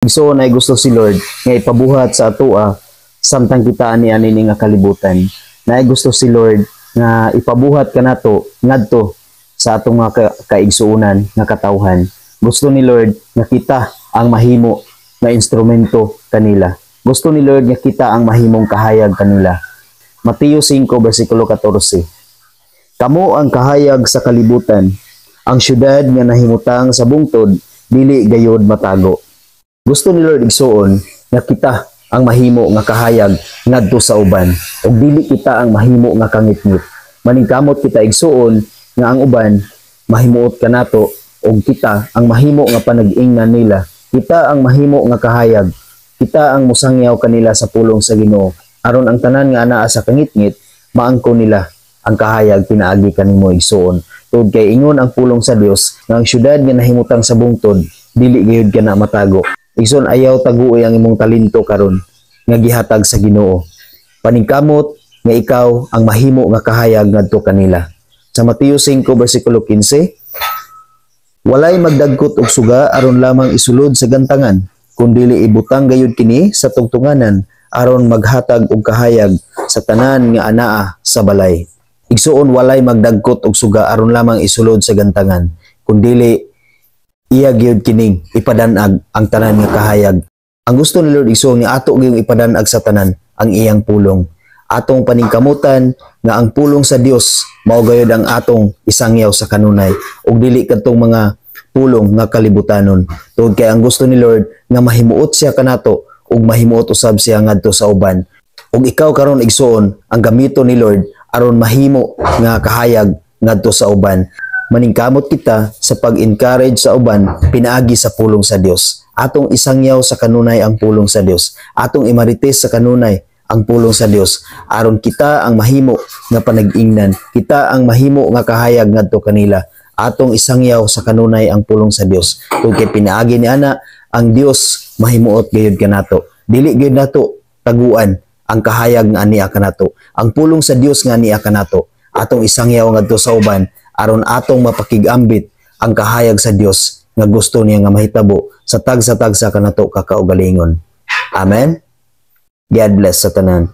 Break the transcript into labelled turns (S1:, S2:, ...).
S1: Igsoon, naay gusto si Lord nga ipabuhat sa atoa samtang kita ani ani nga kalibutan. Naay gusto si Lord nga ipabuhat kanato ngadto sa atong mga kaigsuonan nga katawhan. Gusto ni Lord nga kita ang mahimo nga instrumento kanila. Gusto ni Lord nga kita ang mahimong kahayag kanila. Mateo 5 versikulo 14. Kamo ang kahayag sa kalibutan. Ang syudad nga nahimutang sa bungtod dili gayod matago. Gusto ni Lord, igsuon, nga kita ang mahimo nga kahayag ngadto sa uban ug dili kita ang mahimo nga kangitngit. Maningkamot kita, igsuon, nga ang uban mahimuot kanato ug kita ang mahimo nga panag-ingnan nila. Kita ang mahimo nga kahayag. Kita ang musangyaw kanila sa pulong sa Ginoo aron ang tanan nga anaa sa kangitngit maangko nila ang kahayag pinaagi kanimo, igsuon. Tungod kay ingon ang pulong sa Dios nga ang syudad nga nahimutang sa bungtod dili gayud kana matago. Igsoon, ayaw taguoy ang imong talento karon nga gihatag sa Ginoo. Paningkamot nga ikaw ang mahimo nga kahayag ngadto kanila. Sa Mateo 5 versikulo 15, walay magdagkot og suga aron lamang isulod sa gantangan, kun dili ibutang gayud kini sa tungtunganan aron maghatag og kahayag sa tanan nga anaa sa balay. Igsuon, walay magdagkot og suga aron lamang isulod sa gantangan, kun dili iya gyud kining ipadanag ang tanan nga kahayag. Ang gusto ni Lord, igsuon, nga ato gyud ipadanag sa tanan ang iyang pulong. Atong paningkamutan nga ang pulong sa Dios mao gayud ang atong isangyaw sa kanunay ug dili kadtong mga pulong nga kalibutanon. Tungod kay ang gusto ni Lord nga mahimuot siya kanato ug mahimuot usab siya ngadto sa uban. Ug ikaw karon, igsuon, ang gamiton ni Lord aron mahimo nga kahayag ngadto sa uban. Maningkamot kita sa pag-encourage sa uban pinaagi sa pulong sa Dios. Atong isangyaw sa kanunay ang pulong sa Dios. Atong imarites sa kanunay ang pulong sa Dios aron kita ang mahimo nga panag-ingnan. Kita ang mahimo nga kahayag ngadto kanila. Atong isangyaw sa kanunay ang pulong sa Dios. Tungod kay pinaagi ni ana ang Dios mahimuot gayud kanato. Dili gayud nato taguan ang kahayag nga ania kanato. Ang pulong sa Dios nga ania kanato. Atong isangyaw ngadto sa uban aron atong mapakigambit ang kahayag sa Dios nga gusto niya nga mahitabo sa tagsa-tagsa kanato kakaugalingon. Amen. God bless sa tanan.